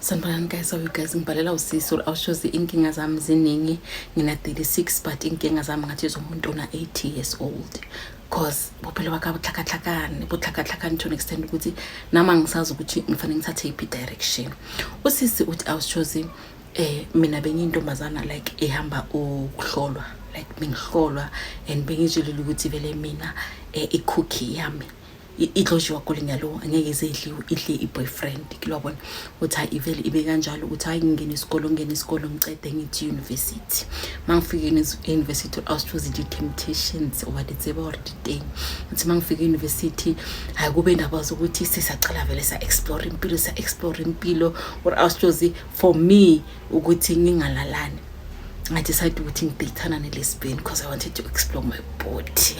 Sanibonani guys, how you guys? Ngibhalela usisi or awushozi inkinga zami ziningi. Ngina 36 but inkinga zami ngathi zomuntu ona 80 years old. Cause bophelo bakhe buhlakahlakane, buhlakahlakane to an extent ukuthi nami angisazi ukuthi ngifanele ngithathe iphi direction. Usisi uthi awushozi mina bengiyintombazana like ehamba ukuhlolwa, like bengihlolwa and bengitshelile ukuthi vele mina i-cookie yami idlojiwa kulinyalo, angeke ize idliwe, idle i-boyfriend kilwabona. Uthi hayi, ivele ibe kanjalo ukuthi hayi, ngingena isikolo, ngingena isikolo, ngicede ngithi university. Uma ngifike e-university, awusithozi di-temptations oba di tseba gore di teng. Uthi uma ngifike e-university, hayi, kube indaba zokuthi sesiyacala vele sa-explore impilo, sa-explore impilo. Or awusithozi, for me ukuthi ngingalalani, I decided ukuthi ngideyithana ne-lesbian because I wanted to explore my body.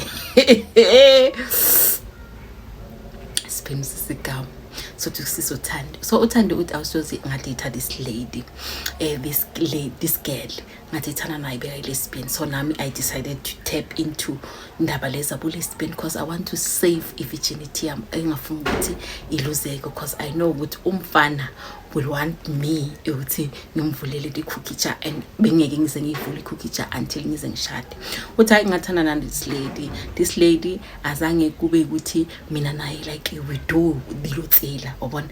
Sibhemu sisigama so thi sisothando. So uthando uthi awusozi ngadeyitha this lady, this lady, this girl ngadeyithana naye beka i-lesbian. So nami I decided to tap into indaba lezi abo-lesbian because I want to save i-virginity yami, engafuni ukuthi iluzeke, because I know ukuthi umfana will want me ukuthi ngimvulele i-cookie jar and bengeke ngize ngiyivule i-cookie jar until ngize ngishade. Uthi hayi, ngathanda na this lady. This lady azange kube ukuthi mina naye like we do dilo tsela, wabona.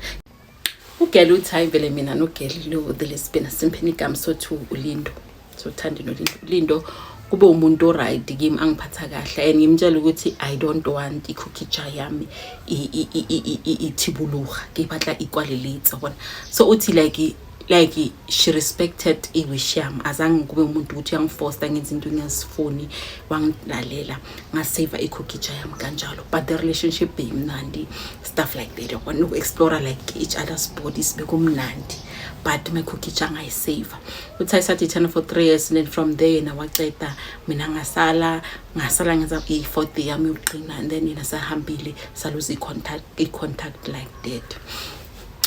Ugele uthi hayi, vele mina nogele lo, the lesbian, asimpheni igama, sothi uLindo, sothandi noLindo. Ulindo kube umuntu oright kimi, angiphatha kahle and ngimtshela ukuthi I don't want i-cookie jar yami ithibuluga, ke batla ikwaleletse, wabona. So uthi like she respected i-wish yami, azange kube umuntu ukuthi uyangifosta ngenza into engingazifuni, wangilalela, ngasave i-cookie jar yami kanjalo. But the relationship beyimnandi, stuff like that, yabona, uku-explore like each other's bodies bekumnandi, but my cookie jar ngayisave. Uthi ayisathi for 3 years and then from there yena waceda, mina ngasala, ngasala ngenza i-fourth yami yokugcina and then yena sahambile, saluza i-contact like that.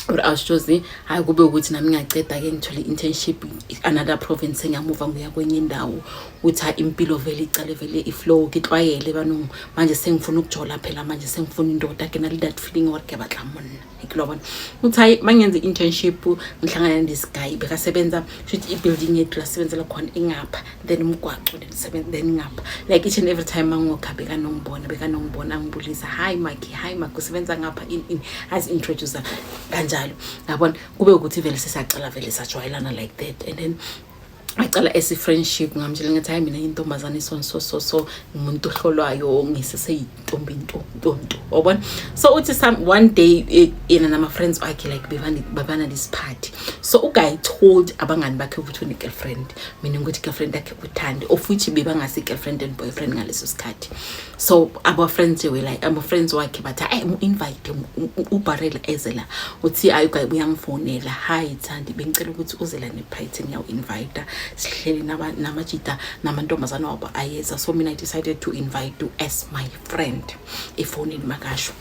Or awushozi, hayi, kube ukuthi nami ngiyaceda-ke, ngithole i-internship another province, ngiyamuva ngiya kwenye indawo. Uthi hayi, impilo vele icale vele i-flow, ke tlwayele banong manje sengifuna ukujola phela, manje sengifuna indoda, ke na le that feeling gore ke batla monna, ke uthi hayi, mangenza i-internship ngihlangana this guy bekasebenza, shuthi i-building yethu la sebenzela khona ingapha, then umgwaco, then sebenza, then ngapha. Like each and every time mangokha bekanongibona, bekanongibona, angibulisa, "Hi Maki, hi Maki, usebenza ngapha," in azi-introduce kanjalo, yabona. Kube ukuthi vele sesiyacala vele sajwayelana like that and then acala esi-friendship. Ngamtshela ngathi hayi, mina intombazane so so so so, ngumuntu ohlolwayo, ngiseseyintombi nto nto nto, wabona. So uthi some one day yena nama-friends wakhe like bebana this party. So uguy told abangani bakhe ukuthi une-girlfriend, meaning ukuthi girlfriend yakhe uthande, of which bebangasi girlfriend and boyfriend ngaleso sikhathi. So aba-friends were like, ama-friends wakhe bathi ayi, mu-invite ubharela eze la. Uthi ayi, uguy uyangifonela, "Hi Thandi, bengicela ukuthi uze la ne-party, ngiyawu-invite, sihleli namajita namantombazane wabo ayeza." So mina I decided to invite you as my friend efonini makasho.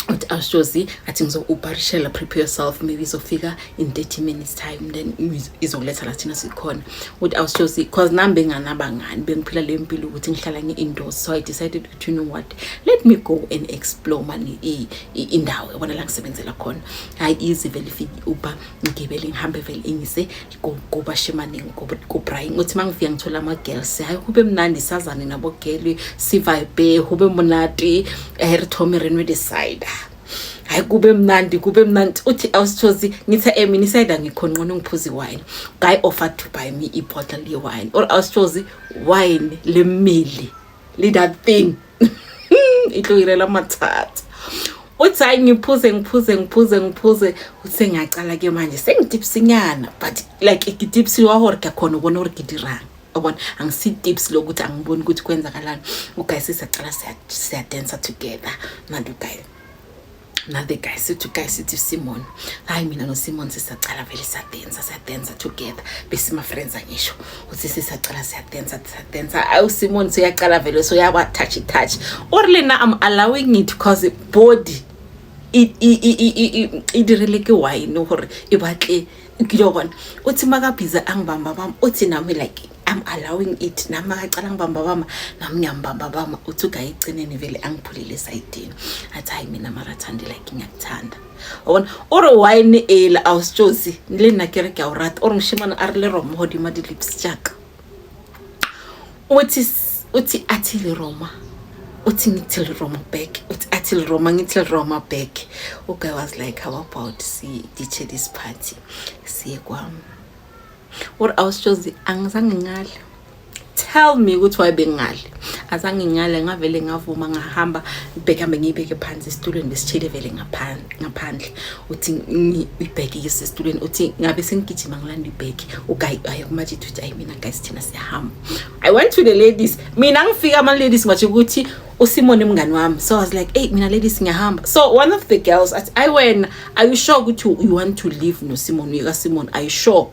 Uthi awushozi athi ngizo-ubarishela, prepare yourself, maybe izofika in 30 minutes time, then izokuletha la thina sikhona. Uthi awushozi, cause nami benganabangani, bengiphila le mpilo ukuthi ngihlala ngi-indoors, so I decided ukuthi, you know what, let me go and explore mani indawo, yabona, la ngisebenzela khona. Hayi, easy vele, ifike i-Uber, ngigibele, ngihambe vele ingise kubashimaneng, kuBrian. Uthi uma ngifika ngithola ama-girls, hayi, kube mnandi, sazane nabo-girl, sivibe, kube monate, re thome re nwe di-cider. Hayi, kube mnandi, kube mnandi. Uthi awusithozi, ngithi mina i-cider ngikhona, ngcono ngiphuza iwine. Guy offered to buy me ibottle ye-wine. Or awusithozi, wine lemili le that thing itlo irela mathata. Uthi hayi, ngiphuze, ngiphuze, ngiphuze, ngiphuze. Uthi sengiyacala-ke manje sengitipsinyana, but like ke tipsiwa gore ke khona ubona gore ke dirang, ubona, angisi-tips lokuthi angiboni ukuthi kwenzakalani. Uguy sisacala siyadansa together nanti uguy, another guy, sithi guy, sithi Simon. Hayi, mina noSimon sisacala vele siyadansa, siyadansa together, besima-friends angisho. Uthi sisacala siyadansa, siyadansa, awu, Simon siyacala vele so yaba touch touch. Or lena I'm allowing it because body E direle ke wine gore e batle kile bona. Uthi makabhiza angibamba bamba, uthi nami like I'm allowing it, nami makacala ngibamba bamba, nami ngiyambamba bamba. Uthi ugaye ecineni vele angiphulele esayidini, athi hayi mina mara Thandi, like ngiyakuthanda, wabona. O re wine ela awusitsotsi le nna ke re ke a o rata. O re moshimane a re le roma godima di-lips jaaka uthi athi le roma, uthi ngithi le roma back, uthi athi le roma, ngithi le roma back. Uguy was like, "How about si ditche this party, siye kwami?" Or awusitshozi, angizange ngale. Tell me ukuthi why bengale. Azange ngale, ngavele ngavuma, ngahamba. Ibheke hambe ngiyibeke phansi esitulweni, besitshele vele ngaphandle. Uthi ibheke isesitulweni, uthi ngabe sengigijima ngilanda ibheke. Uguy aye kumajithi, uthi ayi mina guys, thina siyahamba. I went to the ladies. Mina ngifika ama-ladies, ngatsho ukuthi uSimon umngani wami. So I was like, "Hey mina ladies, ngiyahamba." So one of the girls athi, "Ayi wena, are you sure ukuthi you want to leave noSimon, uyeka Simon, are you sure?"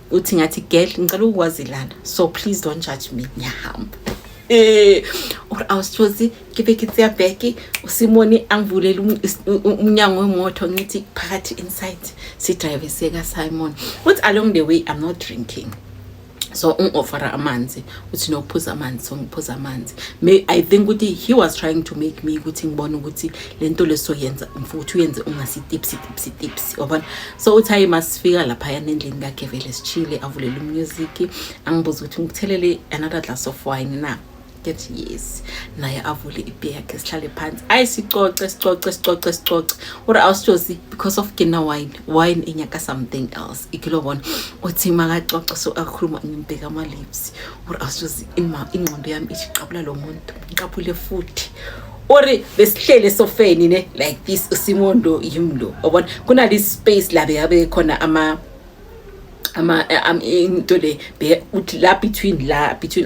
Uthi ngathi, "Girl, ngicela ukwazi lana, so please don't judge me, ngiyahamba." Or awusitshozi ke be ke tseya bheke, uSimoni angivulele umnyango wemoto, ngithi phakathi inside, sidrive siye kaSimon. Uthi along the way I'm not drinking, so ungi-offera amanzi, uthi nokuphuza amanzi, so ngiphuza amanzi. May I think ukuthi he was trying to make me ukuthi ngibone ukuthi le nto lesoyenza mfuthi uyenze ungasi-tipsy tipsy tipsy, wabona. So uthi hayi, masifika laphayana endlini kakhe vele sitshile, avulele umusic, angibuza ukuthi ngikuthelele another glass of wine na. Ngithi yes, naye avule ibhiya yakhe, sihlale phansi, ayi sicoce sicoce sicoce sicoce. Ore awusitshosi, because of kena wine, wine inyaka something else ikilobona. Uthi makacoca so akhuluma, ngimbheka ama-lips. Ore awusitshosi, ingqondo yami ithi qabula lo muntu, ngiqaphule futhi. Ore besihlele esofeni ne like this, uSimondo yimi lo, wabona, kunale space la beyabe khona ama into le uthi la between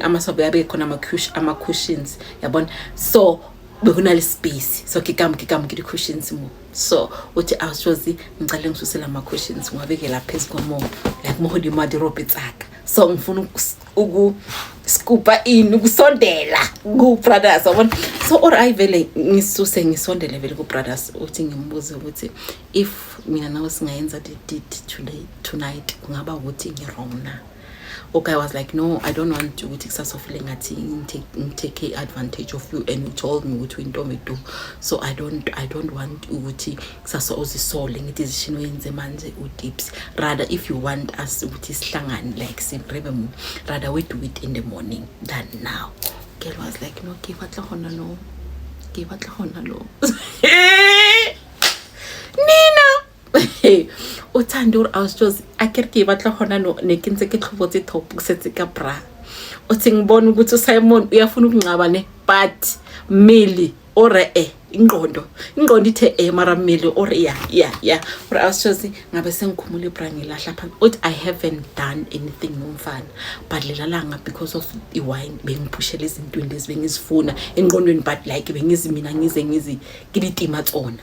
amasofa yabe khona ama cushions, yabona. So bekunale space, so ke kam ke di-cushions mo. So uthi awushozi, ngicale ngisusela ama-cushions, ngiwabeke la phezu kwamo, like mo godimo a dirope tsaka. So ngifuna ukuskupa ini, ukusondela ku-brothers, yabona. So or ayi vele ngisuse ngisondele vele ku-brothers. Uthi ngimbuze ukuthi if mina nawe singayenza the deed today, tonight, kungaba ukuthi ngi-wrong na? Okay, I was like, "No, I don't want ukuthi kusasa ufile ngathi ngitake advantage of you, and you told me ukuthi uyintombi do, so I don't want ukuthi kusasa uzisole nge-decision oyenze manje utips. Rather if you want us ukuthi sihlangane, like sirebe mo, rather we do it in the morning than now." Girl was like, "No, ke batla gona no, ke batla gona no." Nina uthande ore awusitshozi, a ke re ke batla gona no, ne ke ntse ke tlhobotse top, ke setse ka bra. Uthi ngibona ukuthi uSimon uyafuna ukungcaba ne, but mmele ore ingqondo ithe mara mmele ore ya. Ore awusitshozi, ngabe sengikhumula ibra, ngilahla phansi. Uthi I haven't done anything nomfana, but lela langa because of i-wine bengiphushela ezintweni lezi bengizifuna engqondweni, but like bengizi mina ngize ngizi ke ditima tsona.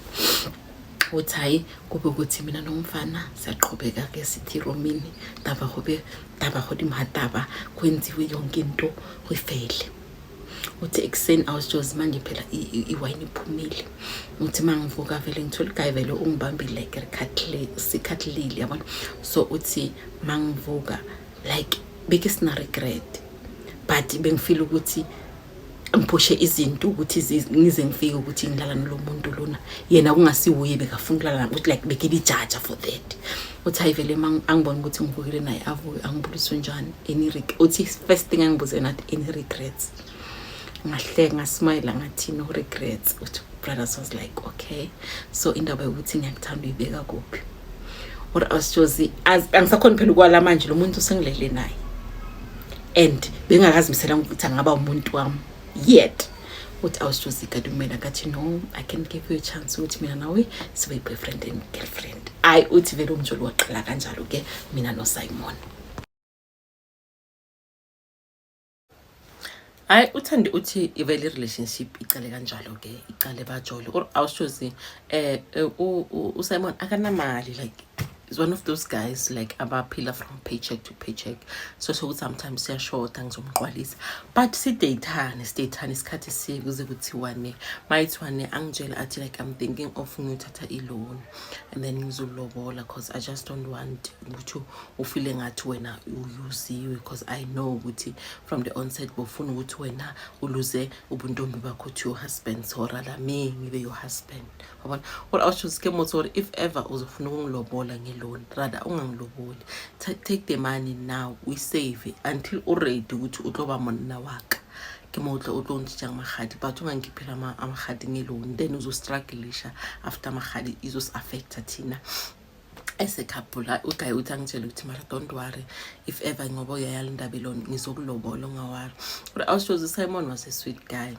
Uthi hayi, kube ukuthi mina nomfana siyaqhubeka-ke, sithi romini taba gobe taba godimo ga taba, kwenziwe yonke into kuyifele. Uthi ekuseni awusitshozi, manje phela iwayini iphumile. Uthi uma ngivuka vele ngithola uguy vele ungibambile, like sikhathilile, yabona. So uthi uma ngivuka, like beke sina regret, but bengifeel ukuthi ngiphushe izinto ukuthi ngize ngifike ukuthi ngilala nalo muntu lona, yena kungasiwuye bekafuna ukulala nami. Uthi like bekilijaja for that. Uthi hayi vele angibona ukuthi ngivukile naye avuke, angibuliswe njani, any uthi first thing angibuze nathi, "Any regrets?" Ngahleka, ngasmile, ngathi, "No regrets." Uthi brothers was like, "Okay, so indaba yokuthi ngiyakuthanda uyibeka kuphi?" Or awusitshozi, angisakhoni phela ukwala manje, lo muntu usengilele naye and bengakazimisela ukuthi angaba umuntu wami yet. Uthi awusitshozi, kadumela kathi, "No, I can give you a chance ukuthi mina nawe sibe yi-boyfriend and girlfriend." Ayi, uthi vele umjolo waqala kanjalo-ke mina noSimon. Hayi, uThandi uthi ivele i-relationship icale kanjalo-ke, icale bajole. Or awushozi, uSimon akanamali, like Is one of those guys like abaphila from paycheck to paycheck, so sokuthi sometimes siyashoda, ngizomqwalisa, but sideyithane, sideyithane isikhathi esibi kuze kuthiwane mayithiwane angitshela athi like, "I'm thinking of ngiyothatha i-loan and then ngizokulobola 'cause I just don't want ukuthi ufile ngathi wena uyuziwe, because I know ukuthi from the onset bofuna ukuthi wena uluze ubuntombi bakho to your husband, so rather me ngibe your husband." Wabona or awusho ke motho gore if ever uzofuna ukungilobola nge-loan, rather ungangiloboli. Take the money now, uyisave until uready ukuthi utloba monna waka ke mo o tlo ntšhitšang magadi, but ungangikhiphela amagadi nge-loan, then uzostrugglisha after amagadi, izos-affecta thina as a couple. Uguy uthi angitshele ukuthi, "Mara don't worry, if ever ngoba uyayala indaba eloni, ngizokulobola, ungawari." But awushozi, Simon was a sweet guy,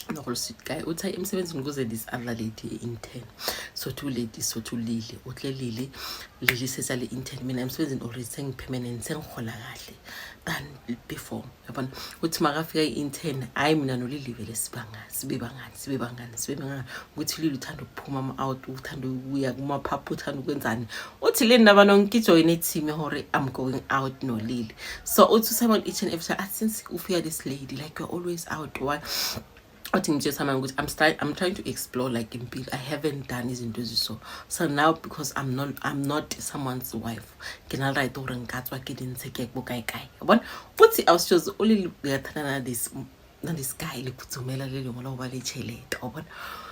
nokulo sweet guy. Uthi emsebenzini kuze this other lady intern, so two ladies, so two Lily, utle Lily, Lily sesale intern. Mina emsebenzini already sengipermanent, sengihola kahle than before, yabona. Uthi makafika i-intern, hhayi, mina noLili vele sibangani, sibe bangani, sibe bangani, sibe bangani. Ukuthi Lili uthanda ukuphuma ama-out, uthanda ukuya kumaphaphu, uthanda ukwenzani. Uthi le ndaba nonke ijoyine team hore I'm going out noLili. So uthi uSimon each and every time athi, "Since ufika this lady, like, you're always out, why?" Athi ngitshela Simon ukuthi I'm trying to explore like impilo. I haven't done izinto eziso, so now because I'm not someone's wife, ke na le right gore nka tswa ke dintshe ke bo kae kae, yabona. Futhi awushozi uLili uyathandana na this guy lekuthumela le lengwe la go ba le tšhelete, wa bona.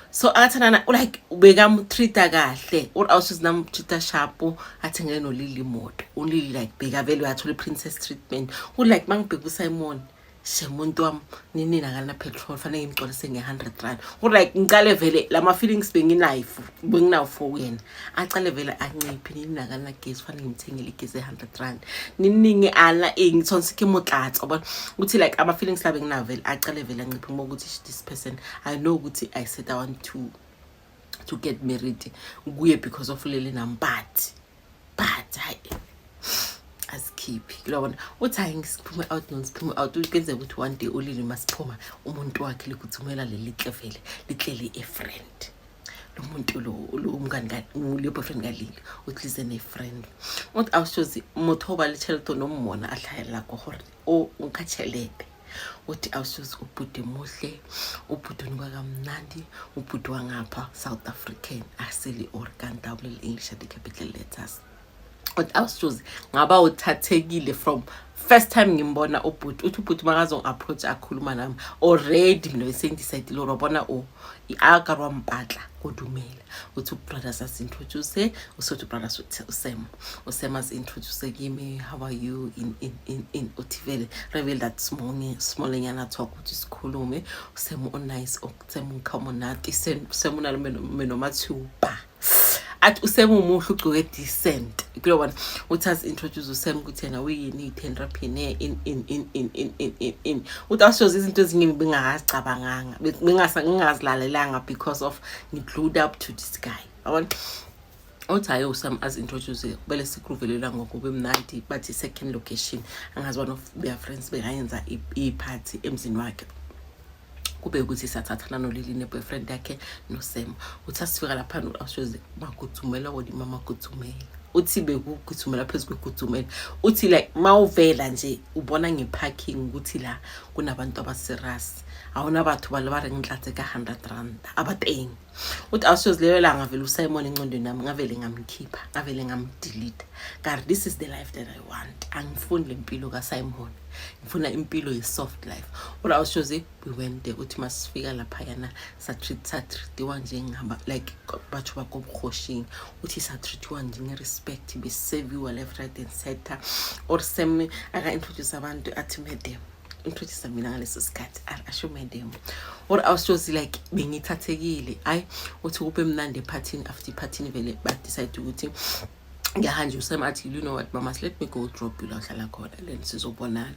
So akathandana, like bekamtreat-a kahle or awushozi namtreat-a sharp, athengele noLili imoto. ULili like bekavele uyathola i-princess treatment. Ulike mangibheka uSimon, she, muntu wami ninini akana petrol, fanele ngimgcwalise nge-R100. Like ngicale vele lama feelings benginayo benginawo for yena acale vele anciphe. Nini akanagesi, fanele ngimthengele igesi e-R100. Niningi ala ngithonse ke motlatsa, ubona ukuthi like ama feelings la benginawo vele acale vele anciphe, ngoba ukuthi this person, I know ukuthi I said I want to get married kuye because of lele nami, but hayi, asikhiphi kulabona. Uthi hayi, ngisiphume out, nonsiphume out, kuyenzeka ukuthi one day uLili masiphuma umuntu wakhe likuthumela leli tle vele litlele a-friend lo muntu lo umngani le boyfriend kaLili, uthi lize ne-friend. Uthi awushozi motho o ba le tšhelete no mmona a tlhagelela ko gore o nka tšhelete. Uthi awushozi ubhuti muhle, ubhuti unuka kamnandi, ubhuti wangapha South African aseli or kanti awuleli English at the capital letters. Uthi awushozi ngaba uthathekile from first time ngimbona ubhuti. Uthi ubhuti makazongi-approach akhuluma nami, already mina besengidecide gore wabona o a ka re wa mpatla kodumela. Uthi ubrothers asintroduce, usothi ubrothers uSam, uSam asintroduce kimi, "How are you?" in in in in Uthi vele reveal that small small nyana talk ukuthi sikhulume. USam unice, uSam ukhamonati, Sam unalo menomathuba. Athi uSam umuhle, ugcoke decent kulobona. Uthi azi-introduce uSam ukuthi yena uyini, i-entrepreneur, in in in in in in in in. Uthi ashoze izinto ezinye bengingazicabanganga, ngingazilalelanga because of ngiglued up to this guy, yabona. Uthi hhayi, uSam azi-introduce bele sikruvelela ngokube mnandi. Bathi second location, angazi, one of their friends bekayenza iphathi emzini wakhe, kube ukuthi siyathathana noLili ne-boyfriend yakhe noSam. Uthi asifika laphana, ashoze maguthumela kodima maguthumela. Uthi bekuguthumela phezu kweguthumela. Uthi like mawuvela nje ubona nge-parking ukuthi la kunabantu abaserious, awuna batho ba le ba reng tlatse ka R100 abateng. Uthi awushozi leyo langa vele uSimon engcondweni yami ngavele ngamkhipha, ngavele ngamdelete kari this is the life that I want. Angifuni le mpilo kaSimon, ngifuna impilo ye-soft life. Ura awushozi we went there. Uthi masifika laphayana satreatiwa njengaba like batho ba ko bogoshing. Uthi satreatiwa njenge-respect, beseviwa left, right and center. Or Sam aka-introduce abantu, athi, "Madam," introduce mina ngaleso sikhathi, asho, "Madam." Or awushozi like bengithathekile. Hayi, uthi kube mnandi ephathini. After iphathini vele badecide ukuthi ngiyahanja. USam athi, "You know what, mama, let me go drop you la uhlala khona, then sizobonana."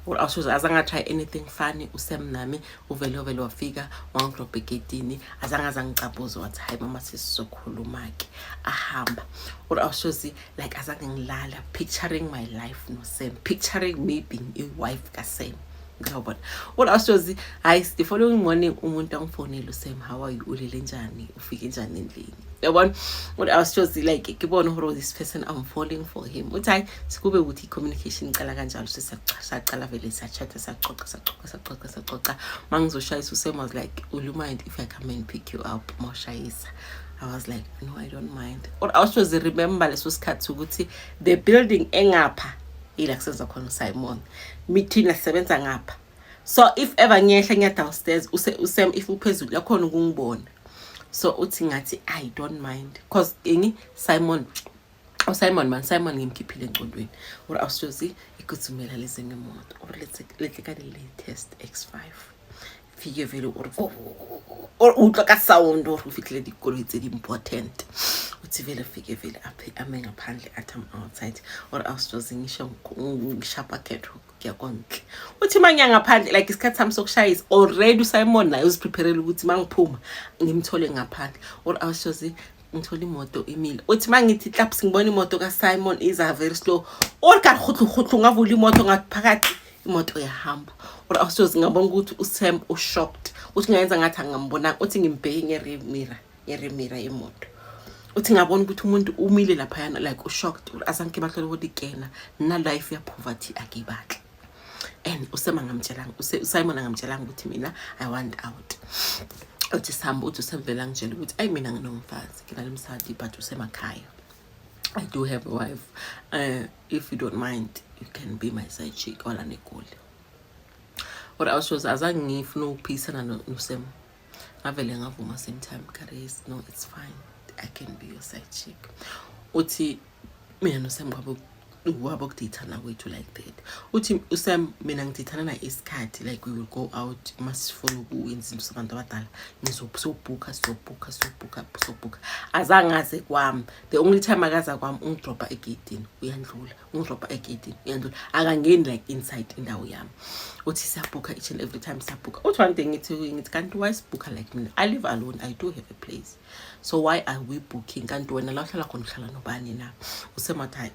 Or awushozi azange atry anything funny uSam nami. Uvele uvele wafika wangidrop egedini, azange azangicabuza. Wathi, "Hayi mama, sesizokhuluma-ke." Ahamba. Or awushozi like azange ngilala picturing my life noSam, picturing me being i-wife kaSam. Ngiyabona uthi awushozi, hayi, the following morning umuntu angifonele, uSam, "How are you? Ulele njani? Ufike njani endlini?" Yabona, uthi awushozi, like ngibona gore this person, I'm falling for him. Uthi hayi, sikube ukuthi i-communication icala kanjalo. Sesaqala vele sachatha, sacoca, sacoca, sacoca, sacoca. Ma ngizoshayisa, uSam was like, "Will you mind if I come and pick you up mawushayisa?" I was like, "No, I don't mind." Or awushozi, remember leso sikhathi ukuthi the building engapha ila kusenza khona uSimon, mithina sisebenza ngapha. So if ever ngiyehla ngiya downstairs, uSam if uphezulu yakhona ukungibona. So uthi ngathi, "I don't mind," 'cause ingi Simon, uSimon man, Simon ngimkhiphile engcondweni. Or awushozi ikuthumela lezi ngemoto or letle ka di-latest X5, fike vele or utlwa ka sound or o fitlhele dikoloi tse di-important. Uthi vele fike vele ame ngaphandle, athi, "I'm outside." Or awushozi ngisho ngishapa khetho kuya konke. Uthi uma ngiya ngaphandle, like isikhathi sami sokushayisa already, uSimon naye uzipreparele ukuthi uma ngiphuma ngimthole ngaphandle. Or awushozi ngithola imoto imile. Uthi uma ngithi klaps, ngibona imoto kaSimon iza very slow, or ka rhutlu rhutlu, ngavula imoto, ngathi phakathi, imoto yahamba. Or awushozi ngabona ukuthi uSam ushocked. Uthi ngayenza ngathi angambonanga. Uthi ngimbheke nge-rear mirror, nge-rear mirror yemoto. Uthi ngabona ukuthi umuntu umile laphayana, like ushocked. Azange bahlole ukuthi kena nna life ya poverty akibatle. And uSam angamtshelanga, uSimon angamtshelanga ukuthi mina I want out. Uthi sihamba, uthi usemvela ngitshela ukuthi, "Ayi, mina nginomfazi, nginale msadi, but usemakhaya. I do have a wife. If you don't mind, you can be my side chick wala neGoli." Or awushoza azange ngifuna ukuphikisana noSam, ngavele ngavuma same time. Karis, "No, it's fine, I can be your side chick." Uthi mina noSam kwabe wabo kudeyithana kwethu like that. Uthi uSam mina ngideyithana naye isikhathi, like we will go out masifuna ukuyenza izinto zabantu abadala, ngizobhukha, sizobhukha, sizobhukha, sizobhukha. Azange aze kwami. The only time akaza kwami, ungidropa egeyidini, uyandlula, ungidropa egeyidini, uyandlula, akangeni like inside indawo yami. Uthi siyabhukha each and every time, siyabhukha. Uthi one day ngithi, "Kanti why sibhukha? Like mina I live alone, I do have a place, so why are we booking? Kanti wena la uhlala khona uhlala nobani na?" Usemathi hayi,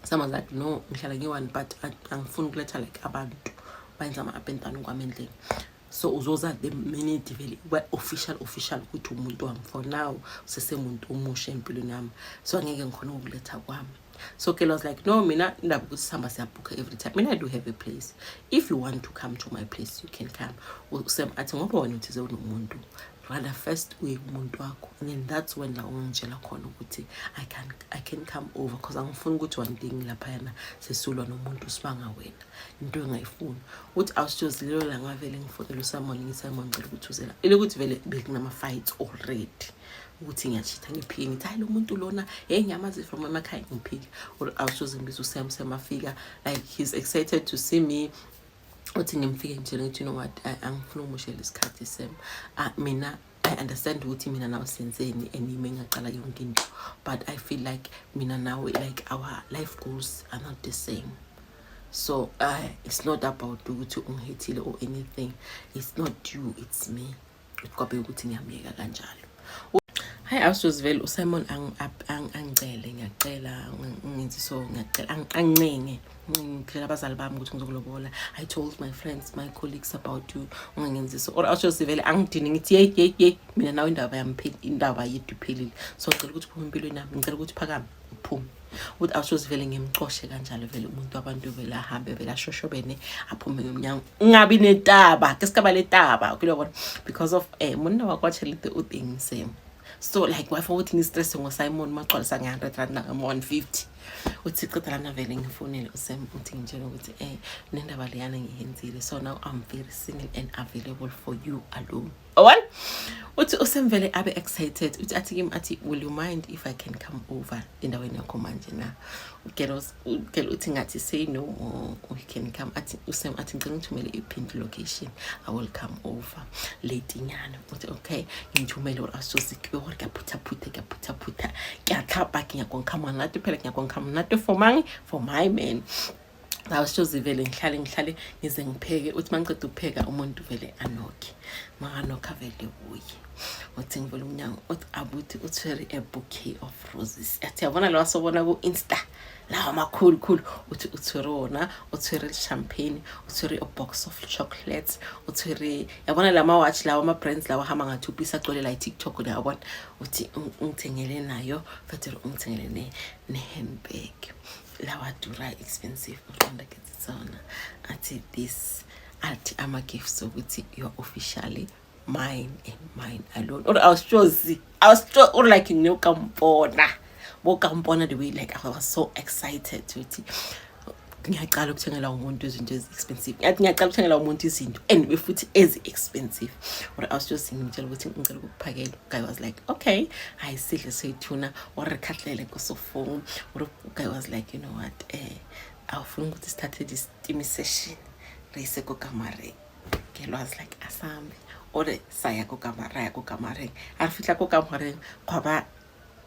someone's like, "No, ngihlala ngiyi-one, but angifuni ukuletha like abantu bayenza ama-up and down kwami endlini. So uzoza the minute vele official official ukuthi umuntu wami. For now usesemuntu omusha empilweni yami, so angeke ngikhona ukukuletha kwami." So girl was like, "No, mina indaba ukuthi sihamba siyabhukha every time, mina I do have a place. If you want to come to my place, you can come." Usem athi, "Ngoba wena uthize unomuntu, rather first uye kumuntu wakho, and then that's when la ungangitshela khona ukuthi I can come over, because angifuni ukuthi one thing laphayana sesulwa nomuntu usibanga wena, into engayifuni." Uthi awusitshozi lelo langa vele ngifonela uSimon, ngiSimon, ngicela ukuthi uze la, elokuthi vele bekunama-fights already ukuthi ngiyachitha, ngiphike, ngithi, "Hayi, lo muntu lona, hey, ngiyamazi from emakhaya." Ngiphike. Or awushoze ngibiza uSam. Sam afika, like he's excited to see me. Uthi ngimfike ngitshele ngithi, "You know what, angifuni ukumoshela isikhathi, Sam. Mina I understand ukuthi mina nawe senzeni and yimi engaqala yonke into, but I feel like mina nawe, like our life goals are not the same. So it's not about ukuthi ungihethile or anything. It's not you, it's me." Kwabe ukuthi ngiyamyeka kanjalo. Hayi, awusoze vele uSimon angicele, "Ngiyacela ungenzi so, ngiyacela," angincenge, ngitshela abazali bami ukuthi ngizokulobola. "I told my friends, my colleagues about you. Ungangenzi so." Or awushoze vele angidini, ngithi, "Yeyi, yeyi, yeyi, mina nawe indaba yami, indaba yethu iphelile. So ngicela ukuthi uphume empilweni yami, ngicela ukuthi uphakame uphume." Uthi awushoze vele ngimcoshe kanjalo vele umuntu wabantu, vele ahambe, vele ashoshobene, aphume ngomnyango, ngingabi netaba ke sikaba letaba kulobona because of monna wa kwa tšhelete o teng same. So like wafa ukuthi ngistresse ngoSimon magcwalisa nge-R100 nangama-150. Uthi ceda lana vele ngifonele uSam, uthi ngitshela ukuthi nendaba leyana ngiyenzile, so now I'm very single and available for you alone. Well, uthi uSam vele abe excited. Uthi athi kimi, athi, "Will you mind if I can come over endaweni yakho manje na?" Girl uthi ngathi, "Say no more, we can come." Athi uSam, athi, "Ngicela ngithumele i-pin location, I will come over late nyana." Uthi okay, ngithumele. Or asosikiwe gore ke a phuthaphutha, ke a phuthaphutha, ke a tlhapa, ke nyaka nkga monate phela, ke nyaka nkga monate for mang, for my man. Awushozi vele ngihlale ngihlale ngize ngipheke. Uthi mangiceda ukupheka, umuntu vele anokhe, makanokha vele kuye. Uthi ngivula umnyango, uthi abuthi uthwere a bouquet of roses. Athi yabona lo wasobona ku-Insta lawa amakhulu khulu. Uthi uthwere wona, uthwere champagne, uthwere a box of chocolates, uthwere yabona la ma-watch lawa, ama-brands lawa ahamba ngathi upisa agcwele la i-TikTok, uyabona. Uthi ungithengele nayo futhi ungithengele ne-handbag lawa dura, expensive. Uqonda ke tsona. Athi this, athi ama-gifts ukuthi you're officially mine and mine alone. Or I was just I was sure, or like nginokampona bokampona the way, like I was so excited ukuthi ngiyaqala ukuthengela umuntu izinto ezi-expensive. Ngathi ngiyaqala ukuthengela umuntu izinto and futhi ezi-expensive. Or I was just ngimtshela ukuthi ngicela ukukuphakela. Guy was like, "Okay." Hayi, sidle soyithuna or re khahlele kusofoni. Or guy was like, "You know what, awufuni ukuthi sithathe this steamy session, re ise ko kamareng?" Girl was like, "Asambe." Ore saya ko kamara ya ko kamareng. A re fihla ko kamoreng, gwa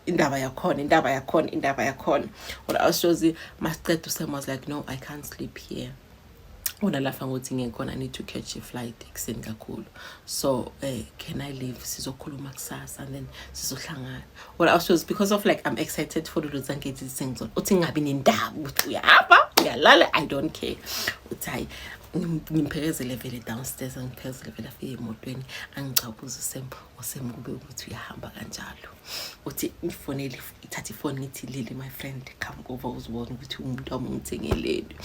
indaba yakhona, indaba yakhona, indaba yakhona. Or awushozi masiqeda, uSam was like, "No, I can't sleep here." Ona lafa ngokuthi ngikhona, I need to catch a flight ekuseni kakhulu, so can I leave? Sizokhuluma kusasa and then sizohlangana. Well, I was because of like I'm excited for dilo tsankethi sengizona. Uthi ngingabi nendaba ukuthi uyahamba, uyalala, I don't care. Uthi hayi, ngimphekezele vele downstairs, angiphekezele vele afike emotweni, angicabuze uSam. USam kube ukuthi uyahamba kanjalo. Uthi ngifonele, ithathe ifoni, ngithi, "Lily, my friend, come over uzibone ukuthi umuntu wami ungithengeleni."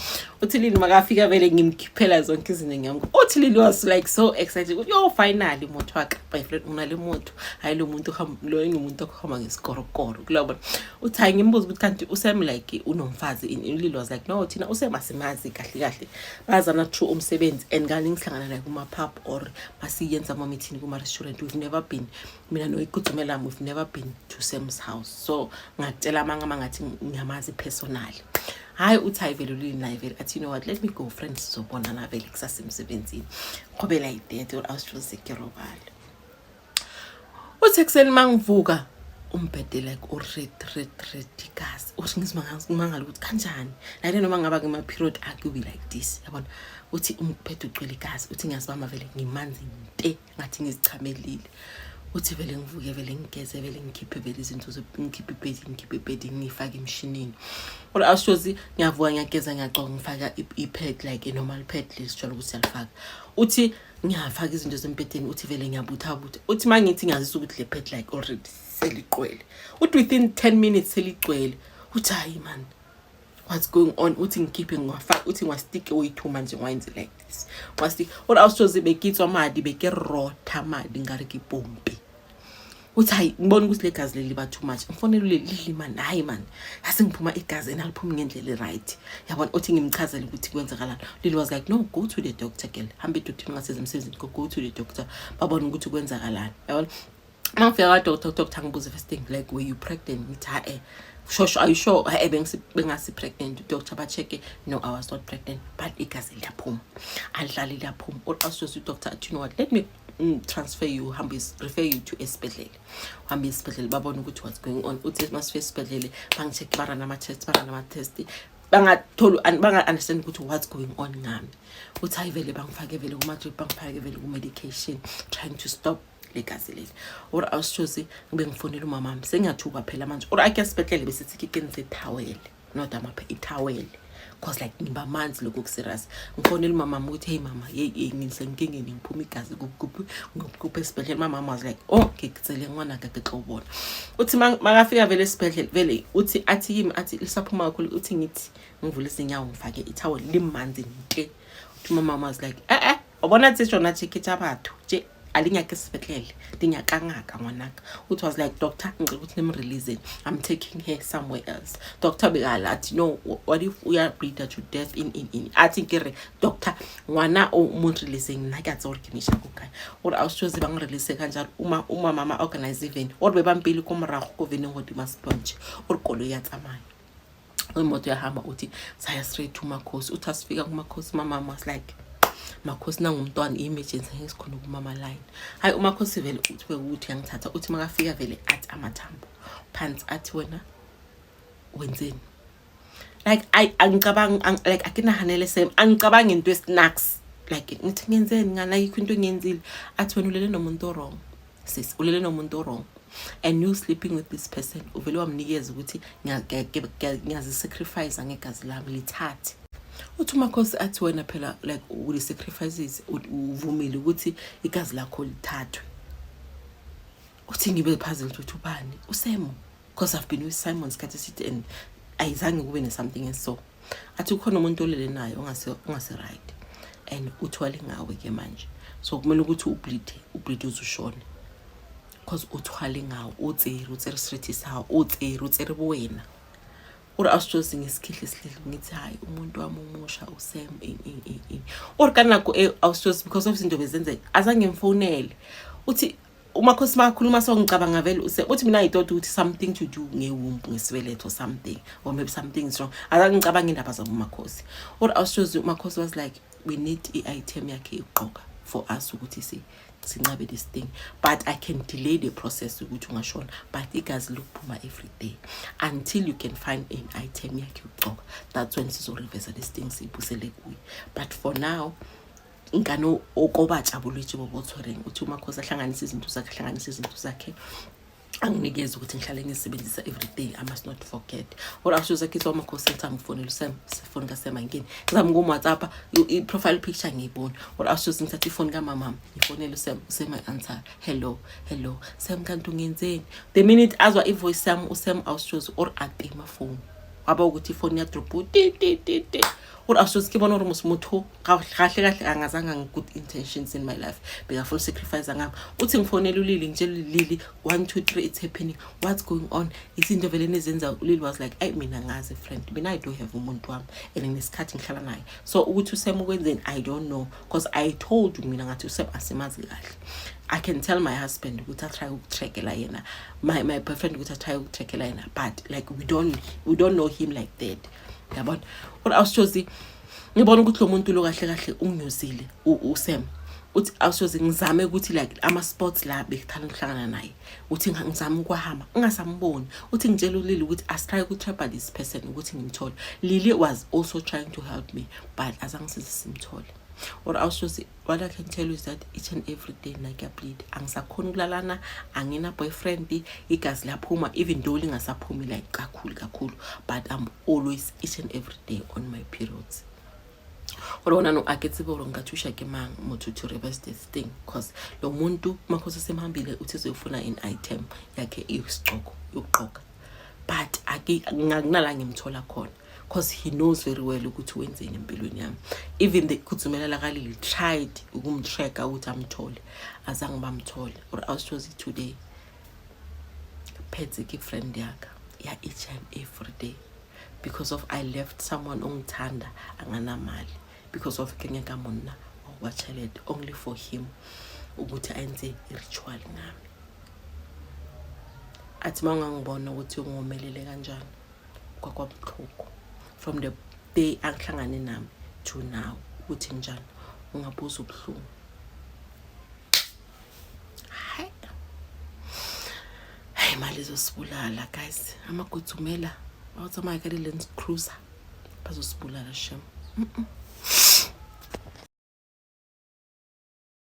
Uthi Lily makafika vele ngimkhiphela zonke izinto, ngiyamka. Uthi Lily was like so excited ukuthi, "Yo, finally moto waka, my friend, unale moto." Hayi, lo muntu lo ngumuntu okuhamba ngesikorokoro kulabona. Uthi hayi, ngimbuza ukuthi kanti uSam like unomfazi? Lily was like, "No, thina uSam asimazi kahle kahle, bazana through umsebenzi and kaningi sihlangana naye kuma-pub or masiyenza ama-meeting kuma-restaurant. We've never been, mina noyikudzumela, we've never been to Sam's house, so ngakutshela amanga mangathi ngiyamazi personally." Hayi, uthi hayi vele ulili naye vele athi, "You know what, let me go, friends, sizobonana vele kusasa emsebenzini." Qobe like that. Or awushoze ke robala. Uthi ekuseni mangivuka, umbhede like u-red, red, red igazi. Uthi ngizimangala ukuthi kanjani like noma ngaba kuma-period akubi like this, yabona. Uthi umbhede ugcwele igazi. Uthi ngiyazibamba vele, ngimanzi nte, ngathi ngizichamelile. Uthi vele ngivuke vele, ngigeze vele, ngikhiphe vele izinto, ngikhiphe ibhedi, ngikhiphe ibhedi, ngiyifake emshinini. Or awushozi ngiyavuka, ngiyageza, ngiyagcoka, ngifaka i-pad, like a-normal pad lesijwayele ukuthi siyalifaka. Uthi ngiyafaka izinto zembhedeni. Uthi vele ngiyabuthabutha. Uthi uma ngithi ngiyazisa ukuthi le pad like already seligcwele. Uthi within 10 minutes seligcwele. Uthi, "Hayi man, what's going on?" Uthi ngikhiphe, ngiwafaka. Uthi ngiwastike oyi-two manje, ngiwayenze like this, ngiwastike. Or awushozi bekitswa madi, bekerotha madi ngare ke pompi. Uthi hayi, ngibona ukuthi le gazi leli liba too much. Ngifonele ule Lili, "Man, hayi man, ase ngiphuma igazi and aliphumi ngendlela e-right, yabona." Uthi ngimchazele ukuthi kwenzakalani. Lili was like, "No, go to the doctor, girl, hambe edoctor, ungaseze emsebenzini, go to the doctor, babone ukuthi kwenzakalani," yabona. Uma ngifika kwa-doctor, udoctor angibuze first thing like, "Were you pregnant?" Ngithi, "Ha-e." Sure, are you sure?" "Ha-e, bengasi pregnant." Udoctor ba-check-e, "No, I was not pregnant, but igazi liyaphuma, alidlali, liyaphuma." Or awushoze udoctor athi, "You know what, let me transfer you, hambe, refer you to esibhedlela, uhambe esibhedlela, babone ukuthi what's going on." Uthi masifike esibhedlele, bangi-check, barana ama-test, barana ama-test, bangatholi, banga-understand ukuthi what's going on ngami. Uthi hayi vele bangifake vele kuma-drip, bangifake vele ku-medication, trying to stop legazi leli. Or awushozi ngibe ngifonela umamami, sengiyathuka phela manje. Or ake esibhedlele besithi ke kenze ithawele, not amapha, ithawele, 'cause like ngiba manzi lokhu ku-serious. Ngifonela umamami ukuthi, "Hey mama, hey, hey, ngisenkingeni, ngiphuma igazi kuphi kuphi esibhedlela." Mama was like, "Oh, ngikutsele ngwana ka, ke tlo bona." Uthi makafika vele esibhedlela vele, uthi athi kimi, athi lisaphuma kakhulu. Uthi ngithi ngivule izinyawo, ngifake ithawele, limanzi nte. Uthi umama was like, "Eh eh, o bona tse tsona tje ke tsa batho tje, a di nyake sepetlele, di nyaka ngaka, ngwanaka." Uthi was like, "Doctor, ngicela ukuthi nim-release, I'm taking her somewhere else." Doctor bekala athi, "No, what if uya-bleeda to death in in in Athi ke re, "Doctor, ngwana o mo releaseng, nna ke a tseba gore ke mo isa ko kae." Ore awushoze bangi-release kanjalo. Uma mama organize event ore bebampile ko morago ko veneng godima sponge. Ore koloi ya tsamaya, imoto yahamba. Uthi saya straight to Makhosi. Uthi asifika kuMakhosi, mama was like, "Makhosi, nangumntwana, i-emergency, ngeke sikhona ukumama line." Hayi, uMakhosi vele uthi bekuthi uyangithatha. Uthi makafika vele athi amathambo phansi, athi, "Wena wenzeni?" Like I angicabangi, like a ke nahanele Sam, angicabangi into esnacks. Like ngithi ngenzeni ngana, ayikho into engiyenzile. Athi wena ulele nomuntu wrong, sis, ulele nomuntu wrong and you sleeping with this person. Uvele wamnikeza ukuthi ngiyazisacrifice ngegazi lami, lithathe. Uthi uMakhosi athi wena phela like uli-sacrifices, uvumile ukuthi igazi lakho lithathwe. Uthi ngibe puzzled ukuthi ubani uSemo, because I've been with Simon isikhathi eside and ayizange kube ne-something eso. Athi kukhona umuntu olele naye ongase right and uthwale ngawe ke manje, so kumele ukuthi ubleed, ubleed uze ushone because uthwale ngawo, o tsere, o tsere seriti sa gago, o tsere, o tsere bo wena. Ore a setsose ngesikhihle sililo, ngithi hayi, umuntu wami omusha uSam, eng eng eng eng. Or ka nako e awusitsose because of izinto bezenzeka, azange ngimfonele. Uthi uMakhosi makakhuluma so ngicabanga vele uthi mina I thought ukuthi something to do ngewomb, ngesibeletho, something or maybe something is wrong. Azange ngicabanga indaba zaboMakhosi. Or awusitsose uMakhosi was like, we need i-item yakhe yokugqoka for us ukuthi sincabe this thing, but I can delay the process ukuthi ungashona, but igazi lokuphuma every day until you can find an item yakhe yokugqoka. That's when sizoreversa this thing, siyibusele kuye. But for now nkane okobatsha bolwetse bo bo tshwereng. Uthi uMakhosi ahlanganise izinto zakhe, ahlanganise izinto zakhe, anginikeze ukuthi ngihlale ngisebenzisa every day, I must not forget. Or awushoza kithi uMakhosi ngithi angifonele uSam, ifoni kaSam angini, ngizama ukum-WhatsApp, i-profile picture ngiyibona. Or awushoza ngithatha ifoni kamamami, ngifonele uSam, uSam answer, "Hello, hello Sam, kanti ungenzeni?" The minute azwa ivoice yami uSam, awushoza or atima phone, waba ukuthi ifoni yadrop, ti ti ti ti. Or awushoza ke bona gore mos motho kahle kahle angazange ngi-good intentions in my life, bekafuna usacrifice ngami. Uthi ngifonele uLili, ngitshela uLili, "1 2 3, it's happening, what's going on?" Izinto vele nizenza. ULili was like, "Ayi, mina ngazi friend, mina I do have umuntu wami and nginesikhathi ngihlala naye, so ukuthi uSam ukwenzeni I don't know, because I told you mina ngathi uSam asimazi kahle. I can tell my husband ukuthi atry ukutrackela yena, my boyfriend ukuthi atry ukutrackela yena, but like we don't know him like that, yabona." Or awushozi ngibona ukuthi lo muntu lo kahle kahle unginyuzile uSam. Uthi awushozi ngizame ukuthi like ama-spots la bekuthanda ukuhlangana naye, uthi ngizame ukuhamba ngingasamboni. Uthi ngitshela uLili ukuthi asitry ukutrapa this person ukuthi ngimthole. Lily was also trying to help me, but azange size simthole. Or awushozi what I can tell you is that each and every day na ngiyableed, angisakhoni ukulalana, angina boyfriend, igazi liyaphuma even though lingasaphumi like kakhulu kakhulu, but I'm always each and every day on my periods. Gore gona no a ke tsebe gore nka thuša ke mang motho to reverse this thing, cause lo muntu Makhosi semhambile, uthi seyofuna in item yakhe isigcoko yokugqoka, but akunala ngimthola khona cause he knows very well ukuthi wenzeni empilweni yami. Even the kuthumelela kaLili tried ukumtracka ukuthi amthole, azange bamthole. Or awushozi today phethe ke friend yaka ya each and every day because of I left someone ongithanda anganamali, because of ke nyaka monna wa tšhelete, only for him ukuthi ayenze i-ritual ngami. Athi uma ungangibona ukuthi ungomelele kanjani, kwakwabuhlungu from the day angihlangane nami to now ukuthi njani, ungabuza ubuhlungu. Hayi hayi, imali izosibulala guys. Amaguthumela awutsamaya ka di-Land Cruiser, bazosibulala shem.